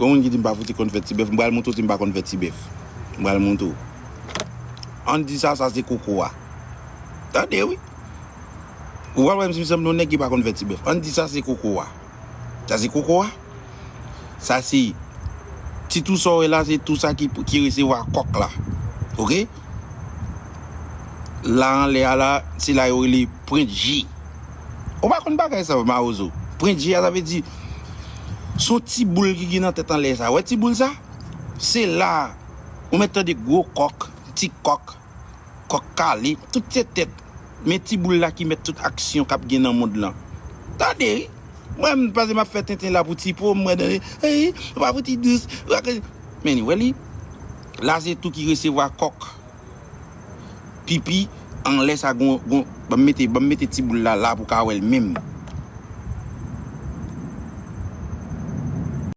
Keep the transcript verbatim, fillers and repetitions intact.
Gon moun ki di m pa fouti konn fè ti bèf, m pral montre w si m pa konn fè ti bèf. M pral montre w. Ann di sa, sa se koko a. Tande wi. Ou pral wè m si m sanble yon nèg ki pa konn fè ti bèf. Ann di sa se koko a. Sa se koko a. Sa se ti tou sa w wè la, se tou sa ki, ki resevwa kòk la. Oke? La anlè a la, se la yo rele pwent G. Ou pa konn bagay sa, mawozo. Pwent G a, sa vle di, se yon ti boul ki gen nan tèt anlè sa. Wè ti boul sa? Se la, ou mèt tande gwo kòk, ti kòk, kòk kale, tout se tèt. Men ti boul la ki mèt tout aksyon k ap gen nan mond lan. Tande wi. Mwen, m panse m ap fè tenten la pou ti po, mwen, tande, ey, ou pa fouti dous, ou pa ka. Men, wè li, la se tou ki resevwa kòk. Pipi, anlè sa, gon, gon, ban m mete, ban m mete ti boul la, la pou ka wè l menm.